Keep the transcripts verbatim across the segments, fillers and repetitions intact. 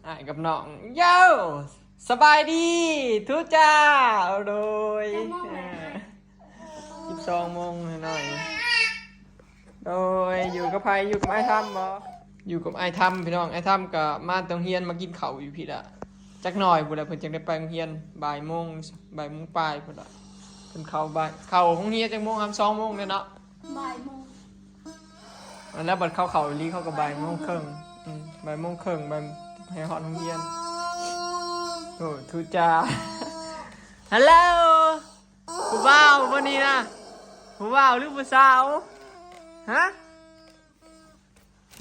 อ้ายกับน้อง โย่ สบายดี ทุจ้า โดย จักโมงแล้ว อ่า สิบสองโมงหน่อยๆ โดย อยู่กับไผ อยู่กับอ้ายทำบ่ อยู่กับอ้ายทำพี่น้อง อ้ายทำก็มาโรงเรียนมากินข้าวอยู่พี้ละ จักหน่อยพู้นแหละ เพิ่นจั่งได้ไปโรงเรียน บ่ายโมง บ่ายโมงปลายพู้นละ เพิ่นเข้าบ่าย เข้าโรงเรียนจักโมงครับ สองโมงเลยเนาะ บ่ายโมง อันแล้วบัดเข้า เข้าอีหลีเขาก็บ่ายโมงครึ่ง อืม บ่ายโมงครึ่ง บ่าย ให้ฮอดโรงเรียน โอ้ ทุจ้า ฮัลโหล ผู้บ่าวบ่นี่นะ ผู้บ่าวหรือผู้สาว ฮะ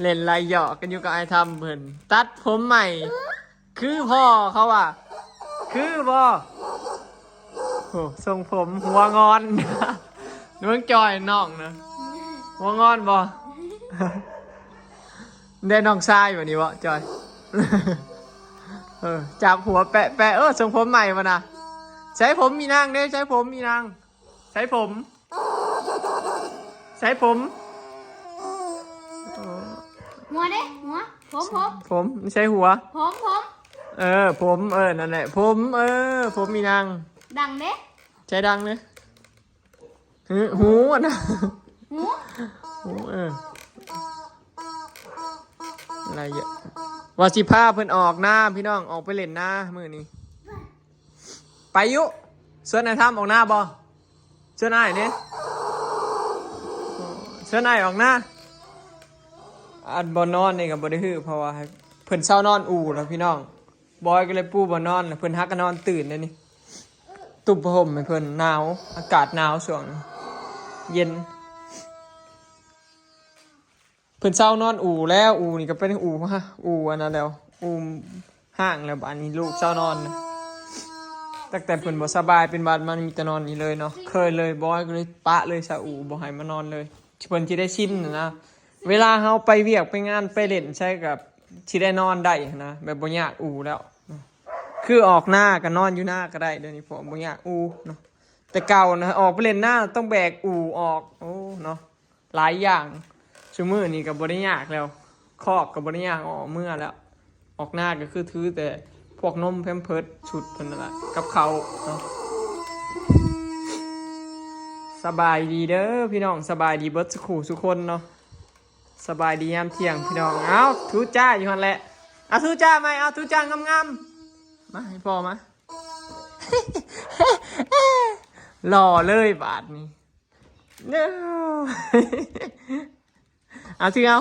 เล่นไรหยอกกันอยู่กับอ้ายทำเพิ่น ตัดผมใหม่ คือพ่อเขาว่ะ คือบ่ โอ้ ทรงผมหัวงอน เบิ่งจอยน้องนะ หัวงอนบ่ ได้น้องชายบ่นี่บ่จอย เออ จับหัวแปะแปะ เออ ทรงผมใหม่บ่นะ ใช้ผมมีนางเด้ ใช้ผมมีนาง ใช้ผม ใช้ผม เออ หัวเด้ หัว ผม ผม ผม ไม่ใช่หัว ผม ผม เออ ผม เออ นั่นแหละ ผม เออ ผมมีนาง ดังเด้ ใช้ดังเด้ หู หูอะนะ หู หู เออ อะไรเยอะ ว่าสิพาเพิ่นออกนาพี่น้อง ออกไปเล่นนามื้อนี้ ไปอยู่ ชวนอ้ายทำออกนาบ่ ชวนอ้ายนี่ ชวนอ้ายออกนา อันบ่อนนอนนี่ก็บ่ได้ฮือ เพราะว่าเพิ่นเซานอนอู่แล้วพี่น้อง บอยก็เลยปูบ่อนนอน เพิ่นหาก็นอนตื่นเด้นี่ ตุ้มผ้าห่มให้เพิ่น หนาว อากาศหนาวช่วงนี้ เย็น เพิ่นเซานอนอู่แล้ว อู่นี่ก็เป็นอู่ฮะ อู่อันนั้นแล้ว อู่ห้างแล้ว บัดนี้ลูกเซานอนนะ ตั้งแต่เพิ่นบ่สบายเป็นหวัดมา มีแต่นอนนี่เลยเนาะ เคยเลย บอยก็เลยปะเลยซะ อู่บ่ให้มานอนเลย เพิ่นสิได้ชินน่ะนะ เวลาเฮาไปเวียกไปงานไปเล่นไสก็สิได้นอนได้หั้นนะ แบบบ่ยากอู่แล้ว คือออกนาก็นอนอยู่นาก็ได้เดี๋ยวนี้ เพราะบ่ยากอู่เนาะ แต่เก่านะ ออกไปเล่นนาต้องแบกอู่ออก โอ้ เนาะ หลายอย่าง ซุมื้อนี้ก็บ่ได้ยากแล้ว คอกก็บ่ได้ยาก ออกเมือแล้ว ออกนาก็คือถือแต่พวกนม แพมเพิร์ส ชุดเพิ่นนั่นล่ะ กับข้าวเนาะ สบายดีเด้อพี่น้อง สบายดีเบิดสุขูสุคนเนาะ สบายดียามเที่ยงพี่น้อง เอ้า ทุจ้าอยู่หั่นแหละ เอาทุจ้าไหม เอาทุจ้างามๆ มาให้พ่อมา หล่อเลยบาดนี้ เด้อ เอาสิเอา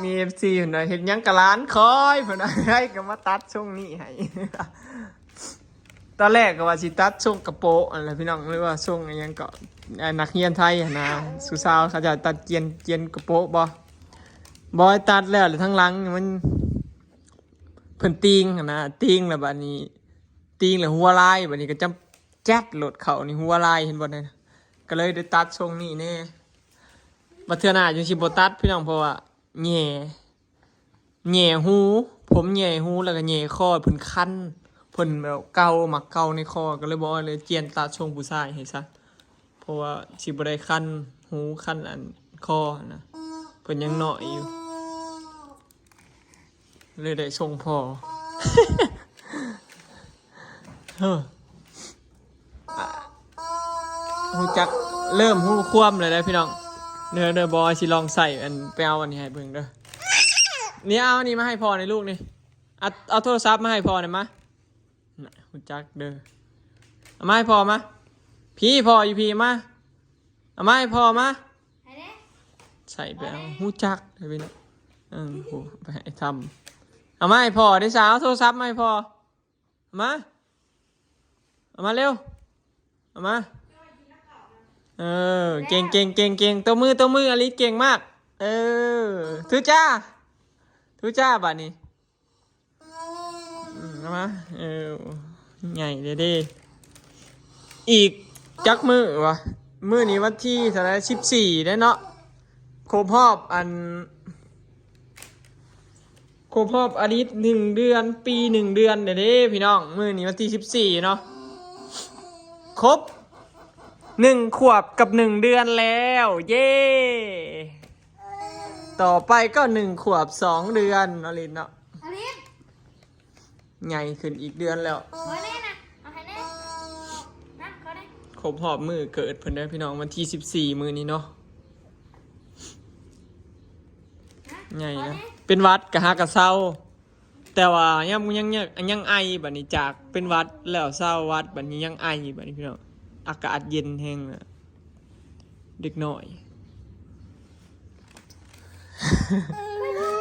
มี เอฟซี เพิ่นว่า "เฮ็ดหยังกับหลานคอย" เพิ่นว่า "ให้ก็มาตัดทรงนี้ให้" ตอนแรกก็ว่าสิตัดทรงกะโปะนั่นแหละพี่น้อง หรือว่าทรงอิหยังก็ อ่า นักเรียนไทยหั้นนะ สุสาวเขาจะตัดเกรียน เกรียนกะโปะบ่ บ่ตัดแล้ว หรือทั้งหลังมัน เพิ่นติงหั้นนะ ติงแล้วบัดนี้ ติงแล้วหัวลาย บัดนี้ก็จำแจ๊ดโลด เข้านี่หัวลาย เห็นบ่เนี่ย ก็เลยได้ตัดทรงนี้แน่ บัดเทื่อหน้าจั่งสิบ่ตัดพี่น้อง เพราะว่าแหย่ แหย่ฮู ผมแหย่ฮู แล้วก็แหย่คอ เพิ่นคัน เพิ่นแบบเกา มักเกาในคอ ก็เลยบอกว่าเลยเจียนตัดทรงผู้ชายให้ซะ เพราะว่าสิบ่ได้คันฮู คันอันคอหั้นนะ เพิ่นยังน้อยอยู่ เลยได้ทรงพ่อ เฮ้อ อ่ะ ฮู้จัก เริ่มฮู้ความเลยนะพี่น้อง เด้อ เด้อ บอยสิลองใส่อัน ไปเอาอันนี้ให้เบิ่งเด้อ นี่ เอาอันนี้มาให้พ่อหน่อยลูกนี่ เอา เอาโทรศัพท์มาให้พ่อหน่อยมา น่ะ ฮู้จักเด้อ เอามาให้พ่อมา พี่ พ่ออยู่พี่มา เอามาให้พ่อมา ใส่ไปเอา ฮู้จักเด้อพี่น้อง เออ โห ไปให้ทำ เอามาให้พ่อเด้อสาว โทรศัพท์มาให้พ่อ เอามา เอามาเร็ว เอามา เออ เก่ง เก่ง เก่ง เก่ง ตบมือ ตบมือ อลิสเก่งมาก เออ ทุจ้า ทุจ้า บัดนี้ อืม เอามา เออ ใหญ่เด้เด้ อีกจักมื้อวะ มื้อนี้วันที่เท่าไหร่ สิบสี่ แล้วเนาะ ครบรอบอัน ครบรอบอาทิตย์หนึ่งเดือน ปีหนึ่งเดือนเด้อเด้พี่น้อง มื้อนี้วันที่สิบสี่เนาะ ครบหนึ่งขวบกับหนึ่งเดือนแล้ว เย้ ต่อไปก็หนึ่งขวบสองเดือนเนาะลินเนาะ อลิส ใหญ่ขึ้นอีกเดือนแล้ว ขอแน่นะ เอาให้แน่นะ ขอแน่ ครบรอบมื้อเกิดเพิ่นเด้อพี่น้อง วันที่สิบสี่มื้อนี้เนาะ นะ ไง ขอ นะ แน่ เป็นหวัดกะหากะเซา แต่ว่ายังยังยังยังไอบัดนี้ จากเป็นหวัดแล้วเซาหวัดบัดนี้ยังไอบัดนี้พี่น้อง อากาศเย็นแฮงนะเด็กน้อย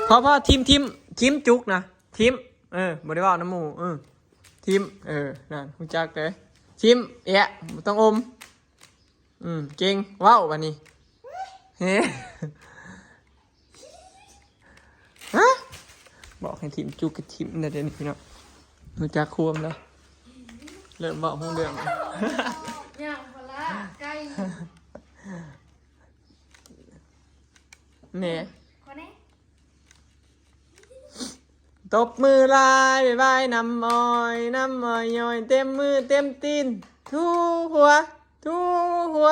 พอพอทิมทิมทิมจุกนะ ทิม เออบ่ได้เว้านำหมู่ เออ ทิม เออ นั่นฮู้จักเด้ ทิม แอะ บ่ต้องอม อืม เก่ง เว้าบัดนี้ เฮ้ ฮะ บอกให้ทิมจุกกะทิมได้เด้อพี่น้อง ฮู้จักความแล้ว เริ่มเว้าฮู้เรื่อง ย่างพละไก่ แหน่ ขอแน่ ตบมือหลาย บ๊ายบาย น้ำอ้อย น้ำอ้อยย้อย เต็มมือเต็มตีน ถูหัว ถูหัว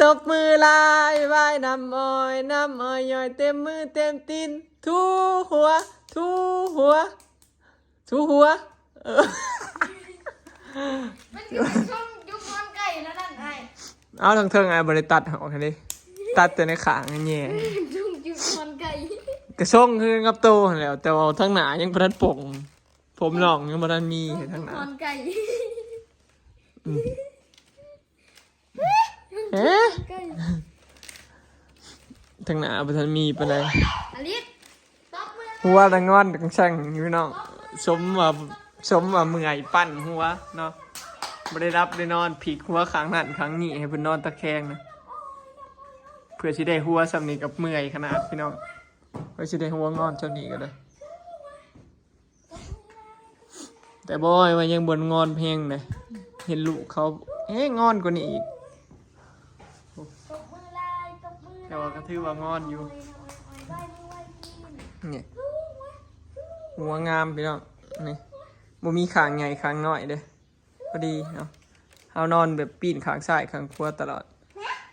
ตบมือหลาย บ๊ายบาย น้ำอ้อย น้ำอ้อยย้อย เต็มมือเต็มตีน ถูหัว ถูหัว ถูหัว เออ มันคือช่วงยุคนอนไก่แล้วนั่นไอ้ เอาทางเทิงไอ้บ่ได้ตัดออกหั่นเด้ ตัดแต่ในข้างแหน่ ช่วงยุคนอนไก่ กะส่งคือกับโตหั่นแหล้ว แต่ว่าทางหน้ายังบ่ทันปลง ผมน้องยังบ่ทันมีทางหน้า นอนไก่ อืม เอ๊ะ ไก่ ทางหน้าบ่ทันมีปานใด อลิสตบมือ หัวละงอนกังแซงอยู่พี่น้อง สมว่า สมว่าเมื่อยปั่นหัวเนาะ บ่ได้หลับได้นอน พลิกหัวข้างนั้นข้างนี้ให้เพิ่นนอนตะแคงนะ เพื่อสิได้หัวส่ำนี้กับเมื่อยขนาดพี่น้อง เพื่อสิได้หัวงอนส่ำนี้ก็ได้ แต่บ่อยว่ายังบ่งอนแฮงเลย เห็นลูกเขา เอ๊ะ งอนกว่านี้อีก ตบมือลายตบมือ แต่ว่าก็ถือว่างอนอยู่ ไหว้มือไหว้ตีน เนี่ย หัวงามพี่น้อง นี่ บ่มีข้างใหญ่ข้างน้อยเด้ พอดีเนาะ เฮานอนแบบปีนข้างซ้ายข้างขวาตลอด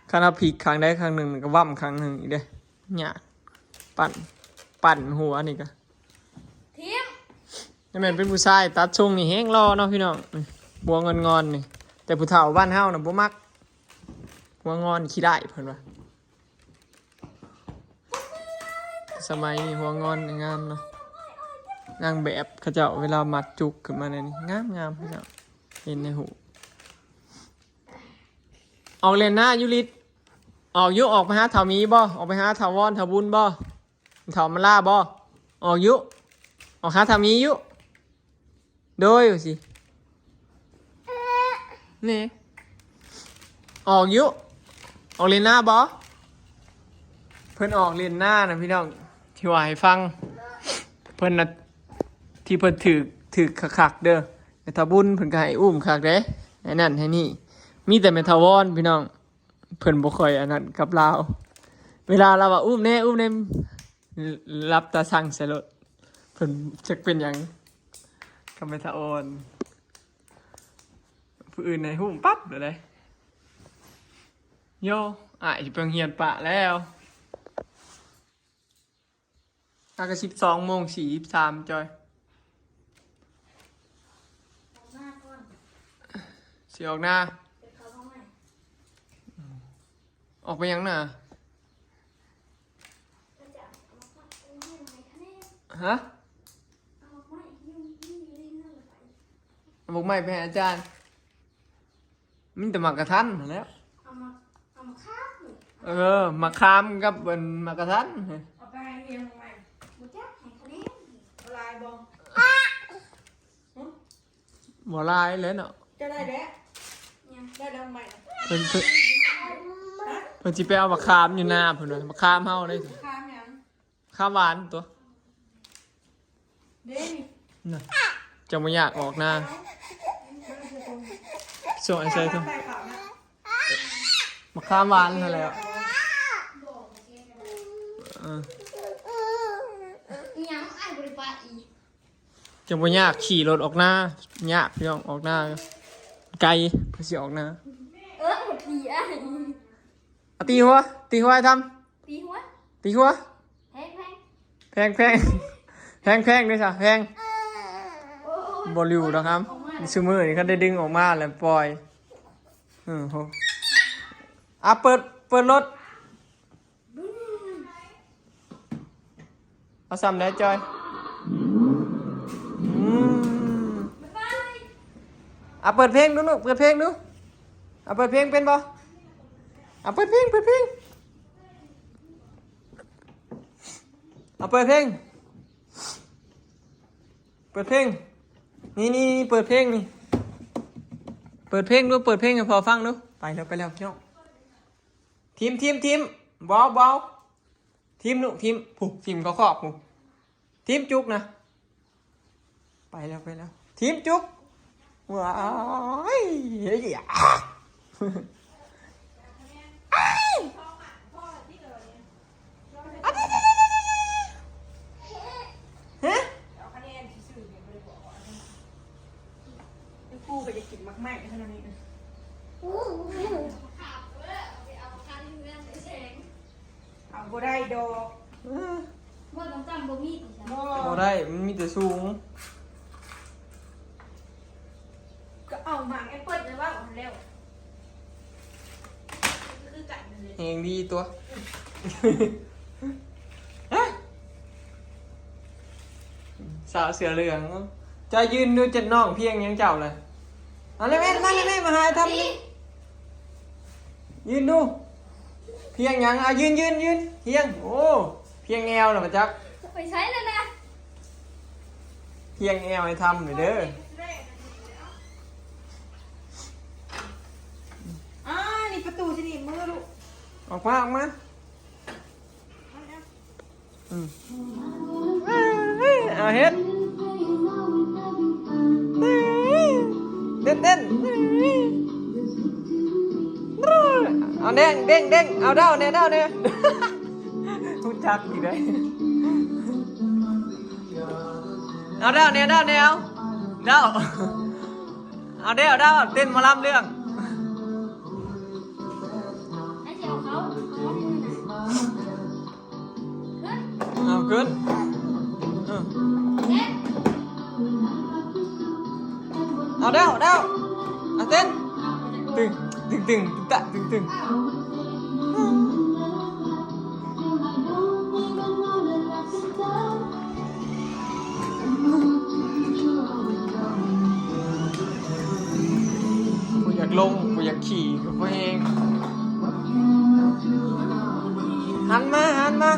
คันเฮาพลิกข้างใดข้างหนึ่งมันก็ว่ำข้างหนึ่งอีกเด้ เนี่ย ปั่น ปั่นหัวนี่ก็ ทิม นี่แม่นเป็นผู้ชายตัดทรงนี่แฮงหล่อเนาะพี่น้อง หัวงอนๆนี่ แต่ผู้เฒ่าบ้านเฮาน่ะบ่มัก หัวงอนขี้ได้ายเพิ่นว่า สมัยนี้หัวงอนนี่งามเนาะ นางแบบเขาเจ้าเวลามัดจุกขึ้นมาในนี้งามงามพี่น้อง เห็นในหู ออกเล่นหน้าอยู่ลิด ออกอยู่ ออกไปหาเฒ่าหมีบ่ ออกไปหาเฒ่าวอนเฒ่าบุญบ่ เฒ่ามาล่าบ่ ออกอยู่ ออกหาเฒ่าหมีอยู่ โดยว่าสิ นี่ ออกอยู่ ออกเล่นหน้าบ่ เพิ่นออกเล่นหน้านะพี่น้อง ที่ว่าให้ฟัง เพิ่นน่ะ ที่เพิ่นถืก ถืกคักๆเด้อ แม่เฒ่าบุญเพิ่นก็ให้อุ้มคักเด้ ให้นั่นให้นี่ มีแต่แม่เฒ่าวอนพี่น้อง เพิ่นบ่ค่อยอันนั้นกับลาว เวลาลาวว่าอุ้มแน่ อุ้มแน่ หลับตาสั่งใส่รถ เพิ่นจักเป็นหยัง กับแม่เฒ่าอ่อน ผู้อื่นในหุ้มปั๊บเลยเด้ โย อ้ายสิไปโรงเรียนปะแล้ว อากาสิบสองโมงสี่สิบสามจอย ออกหน้าก่อน สิออกหน้า ไปเขาห้องไหน ออกไปยังน่ะ ก็จะเอามาฝากคุณให้หน่อยคะแนน ฮะ เอามาให้ยืมยืมยืมนั่นแหละไป เอาบอกไม่ไปหาอาจารย์ มีแต่หมากกระทันนั่นแหล้ว เอามาเอามาข้ามหนึ่ง เออหมากขามกับเป็นหมากกระทัน เอาไปเรียนใหม่บุจักให้คะแนน ลายบอง บ่หลายเลยเนาะ จะได้แล้ว เนี่ย ได้แล้วใหม่ เพิ่นเพิ่นเพิ่นสิไปเอาหมากขามอยู่หน้าเพิ่นว่าหมากขามเฮาเลย ข้ามยัง ขามหวานตัว เด้นี่ น่ะจะบ่อยากออกหน้า ส่งไอ้ใส่ตัว ใส่ขาวนะ หมากขามหวานนั่นแหละเออ อีหยังไอ้บริปาอีก จะบ่อยากขี่รถออกหน้า ยากพี่น้องออกหน้า ไกลเพิ่นสิออกหน้า เออหมดทีอ่ะ อ่ะตีหัว ตีหัวไอ้ทำ ตีหัว ตีหัว แพงแพง แพงแพง แพงแพงด้วยจ้ะ แพง โอ้ย บ่อยู่ดอกครับ ออกมา ซุมื้อนี่เขาได้ดึงออกมาแล้วปล่อย อือโห อ่ะ เปิด เปิดรถ เอาซ้ำได้จอย อืม อ่ะ เปิดเพลงดูลูก เปิดเพลงดู อ่ะ เปิดเพลงเป็นบ่ อ่ะ เปิดเพลง เปิดเพลง เอาเปิดเพลง เปิดเพลง นี่นี่นี่เปิดเพลงนี่ เปิดเพลงดู เปิดเพลงให้พ่อฟังดู ไปแล้ว ไปแล้วพี่น้อง ทีม ทีม ทีม เบา เบา ทีมลูก ทีม ผูก ทีมเขาคอก ผูก ทีมจุกนะ ไปแล้ว ไปแล้ว ทีมจุก ว้าย เฮ้ย อ้าย ฮะ เอาคะแนนซื่อๆเนี่ยบ่ได้บอกว่าอันนั้น ครูก็จะกินมากไม้เท่านั้นเอง เอาบ่ได้ดอก เออ บ่ต้องจำบ่มีติจ้ะ บ่ บ่ได้ มันมีแต่สูง ก็เอาหมากแอปเปิ้ลไปว่าเอาแล้ว คือกันนั่นเลย แฮงดีตัว สาวเสื้อเหลือง เจ้ายืนดูจัดน้องเพียงหยังเจ้าเลย เอาเลยแม่ มาเลยแม่ มาหาทำนี่ ยืนดู เพียงหยัง อ่ะ ยืน ยืน ยืน เพียง โอ้ เพียงแอวเหรอปะจัก ไปใช้แล้วนะ เพียงแอวให้ทำหน่อยเด้อ อ่า นี่ประตูที่นี่มือลูก ออกมา ออกมา อืม เอาเฮ็ด เต้น เต้น เอาเด้ง เด้ง เด้ง เอาเด้าแน่ เด้าแน่ รู้จักอีกได้ เอาเด้าแน่ เด้าแน่ เอาเด้า เอาเด้า เด้า เต้นหมอลำเรื่อง ไอ้เสี่ยวเขา เขาเอามือน่ะ เอาขึ้น เออ เต้น เอาเด้า เด้า เอาเต้น ตึง ตึง ตึง ตึง ตะ ตึง ตึง กูอยากลง กูอยากขี่ กูบ่แฮง หันมา หันมา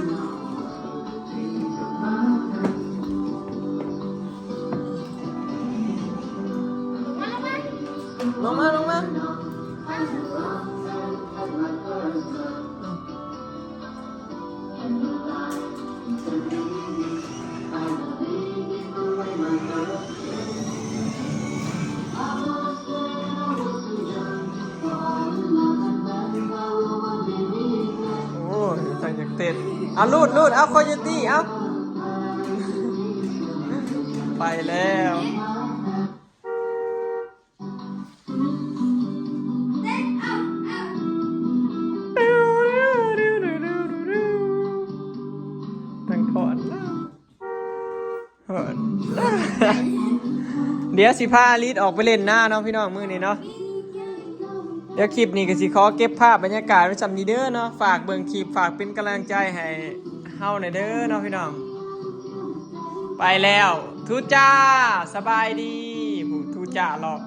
ลงมา ลงมา โอ้ย ใครอยากเต้น เอาลูด ลูด เอาโคโยตี้ เอา ไปแล้ว นั่งถอน เดี๋ยวสิพาลิศออกไปเล่นนาเนาะพี่น้อง มื้อนี้เนาะ เดี๋ยวคลิปนี้ก็สิขอเก็บภาพบรรยากาศไว้ส่ำนี้เด้อเนาะ ฝากเบิ่งคลิป ฝากเป็นกำลังใจให้เฮาหน่อยเด้อเนาะพี่น้อง ไปแล้ว ทุจ้า สบายดี ผู้ทุจ้ารอบ